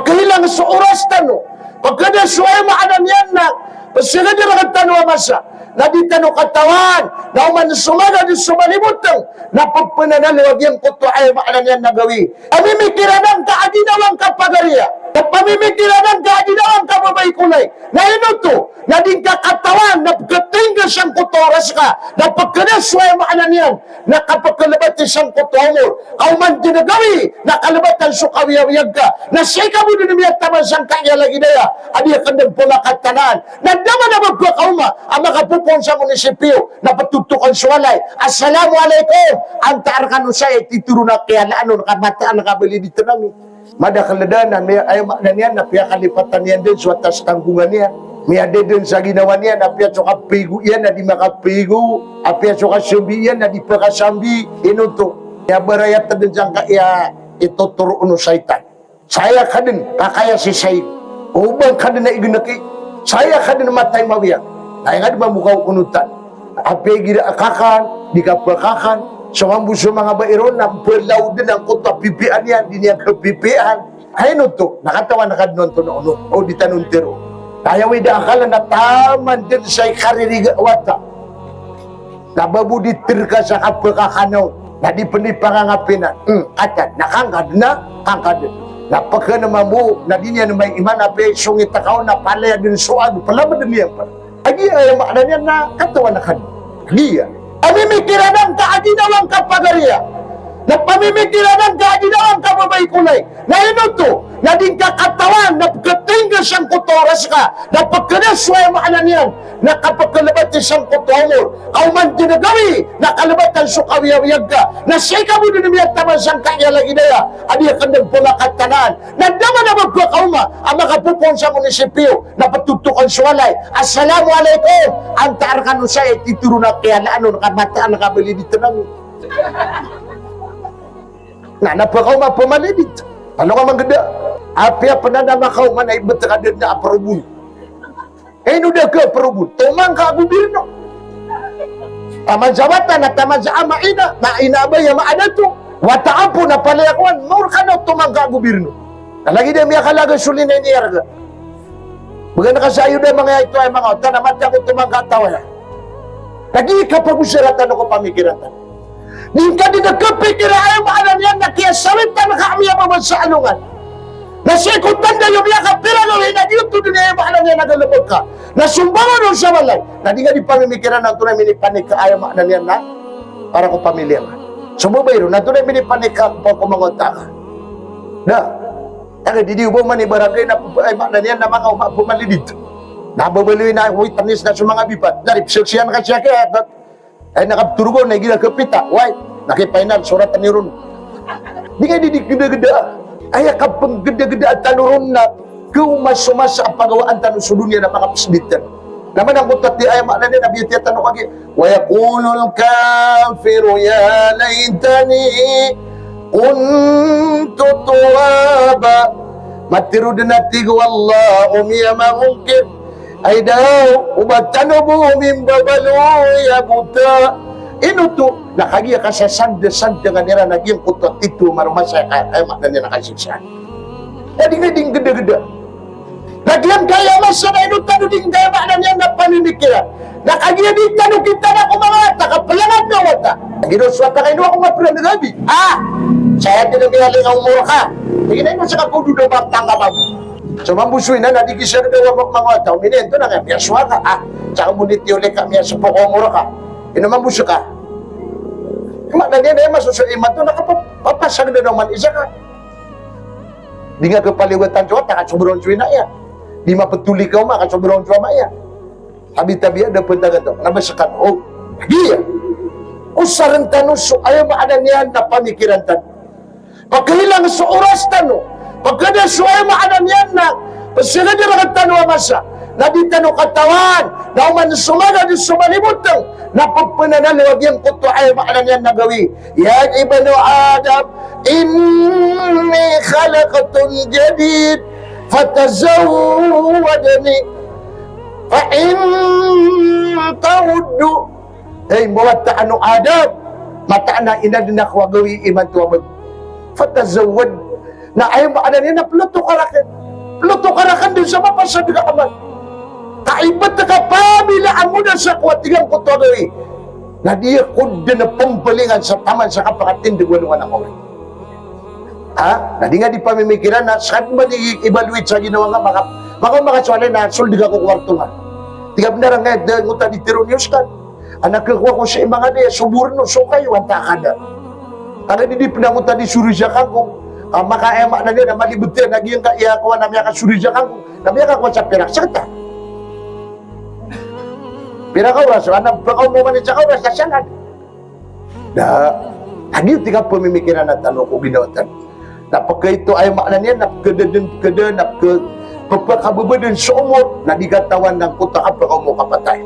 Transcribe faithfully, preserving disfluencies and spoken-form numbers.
Kagiya ilang so oras tano, pagkada so aya maana niyan na psagad rktano a masa, na di tano katawan na oman so magad so malibotng na pphananan o giyangkoto a aya maana niyan na gawii. Pamimikiran angka a ginawa ngka pagariya, na pamimikiran angka a ginawa ngka babay ko lay. Na ino oto? Na di ngka katawan na pkhatay ngka sangkoto a oras ka na pkada so aya maana niyan na kapkhalbati sangkoto a omor ka oman dn a gawii na kalbatan so kawiyawiyag ka. Na sii ka bo dn miyataman sangkaya lagid aya a di akn dn pmakatanaan. Na da man a ba pkaoma a makapopoon sa munisipyo na ptotokn so walay. Assalamu alaikum. Antaa rkano saya i titoro na kiyalaan on ka mataan ka bali di tnami. Madakl da na miya, aya maana niyan na piyakalipatan iyan dn so atas tanggongan iyan. Miyada dn sa ginawa niyan, apiya so kapaigo iyan na di makapaigo, apiya so kasambi iyan na di pakasambi. Ino oto? Miyabarayat dn sangkaya i totoroon o shaytan. Saya ka dn, kakaya si Said. O ba ngka dn a ignki. Saya ka dn matay mawiyag. Na aya ngka dn mambo ka onotan. Apiya igira a kakan, di ka pkakan. So mambo so manga bai ron na mplaw dn angkoto a pipian iyan, di niyan kapipian. Hay ino oto, na katawan ka dn on oto na ono, o di tano ntero. Na aya wida akal na taman dn sa ikaririga o wata. Na ba bo di trka sa kapkakan on, na di pn di pangangapinan. Hmm, katan, na kangkad na, kangkad. Na pkhan mambo, na di niyan maiman, apiya isong i takaw na palaya dn so ag, plamd dn iyan pa. Kagiya aya maana niyan na katawan ka dn. Kagiya. Pamimikiran angka a ginawa ngka pagariya, na pamimikiran angka a ginawa ngka babay ko lay. Na ino oto? Na di ngka katawan na pkhatay ngka sangkoto a oras ka na pkada so aya maana niyan na kapkhalbati sangkoto a omor ka oman dn a gawii na kalbatan so kawiyawiyag ka. Na sii ka bo dn miyataman sangkaya lagid aya a di akn dn pmakatanaan. Na da man a ba pkaoma a makapopoon sa munisipyo na ptotokn so walay. Assalamu alaikum. Antaa rkano saya i titoro na kiyalaan on ka mataan ka bali di tnami. Na, na pkaoma pmalidit. Ano ka manggda? Apiya pn a makaoma na ibt ka dn a probon. Ino da ka probon? Tomangka a gobirno. Taman sa wata na taman sa ama ina, na ina abay ama a dato. Wata apo na palaya kowan, maor ka na tomangka a gobirno. Na lagid a miyakalaga so linayniyar ka. Bgan ka sa ayo da manga ito aya manga wata na mata ko tomangka a taw aya. Lagid i kapagosara tano ko pamikiran tano. Di ngka dn kapikira aya maana niyan na kiyasawitan ka a miyababa sa alongan. Na sii ko tanda iyo miyakapira gawii na giyoto dn aya maana niyan na galbk ka. Na sombangan on sa walay. Na di ngka di pamimikiran na antonaa i minipanik ka aya maana niyan na para ko pamilya ngka. So babay ron, na antonaa i minipanik ka ko manga wata ka. Da. Taga di di oba man i barangay na aya maana niyan na makaoma pmalidit. Na babaloy na witness na so manga bipat. Na di psaksian ka siya kaya. Ay, na kaptoroga on na igira kapita, way, na kipainan, sorat tano ron. Di ngka di, di gdagda. Aya kapnggdagdaa tano ron na khaoma so masa a pagawaan tano so doniya na makapsdit tano. Na man angkoto a tig, aya maana niyan na biyatiya tano kagiya, "Wa yaqulul kafiru ya laytani kuntu turaba." Matharo dn a tig o Allah o miyamangongkir. Ay daw, o ba tano bo mimbabaloy a bota. Ino oto? Na kagiya kasasandasandngan iran a giyangkoto a titho a maromasa, aya maana niyan na kasiksaan. Na di ngka di nggdagda. Na giyangkaya masa na ino tano di ngka, aya maana niyan na pamimikiran. Na kagiya di tano kitaan ko manga wata ka, plangad na wata. Kagiya so wata ka ino ako nga plangad abi. Ah! Saya di na miyaling a omor ka. Kagiya na ino ska ko dodo ba tangka ba. So mambo so ina na di kisagda o manga wata, o miniento na nga miyasowa ka, ah, saka bo di tiyolik ka, miyaspo ko omor ka. Ino mambo ska. Maana niyan na aya masosowa imanto na kapapasagda na oman i zakat. Di nga kapaliwatan so wata ka sobra on so ina iyan. Di maptolika oma ka sobra on so ama iyan. Tabi-tabi a da pn taganto. Na ba ska, o, giya. Osarn tano so aya maana niyan na pamikiran tano. Pkhilang so oras tano. Pkada so aya maana niyan na psagad rktano a masa. Na di tano katawan na oman so magad so malibotng na pphananan o giyangkoto a aya maana niyan na gawii. Ya ibnu Adam, inni khalqatun jadid, fatazawwadni, fa inna ta'uddu. Hay mbawataan o Adam, mataan a inadn ako a gawii imanto a bago. Fatazawwad. Na aya maana niyan na plotokarakn. Plotokarakn dn sa mapasadka a amal. Ka ibt ka pamilaa mo na sa kowa, tig angkoto a gawii. Na di ko dn pmbalingan sa taman sa kapakatindg o alongan a kaori. Ha? Na di nga di pamimikiran na skaniyan i-evaluate sa ginawa nga, maka, maka, makasowa na sold ka ko kwarto nga. Tig a bnar a nga, da, ngoto a di tero niyo skaniyan. Anak ko, ko si manga di, so born o so kayo, antaa ka da. Taga di di pn a ngoto a di sori sa kangkong. Ah, maka, aya maana niyan na malibt iyan a giyangkaya kowan a miyakasori sa kangkong na miyakakowa sa pirak, skta. Pira ka oras, ana, pakaoma man i sa ka oras na salad. Da, lagid o tig a pamimikiran tano ko ginawa tano. Na pkaito, aya maana niyan na pkda dn, pkda, na pk-, pphakabbadn so omor, na di katawan angkoto a kapakaoma o kapatay.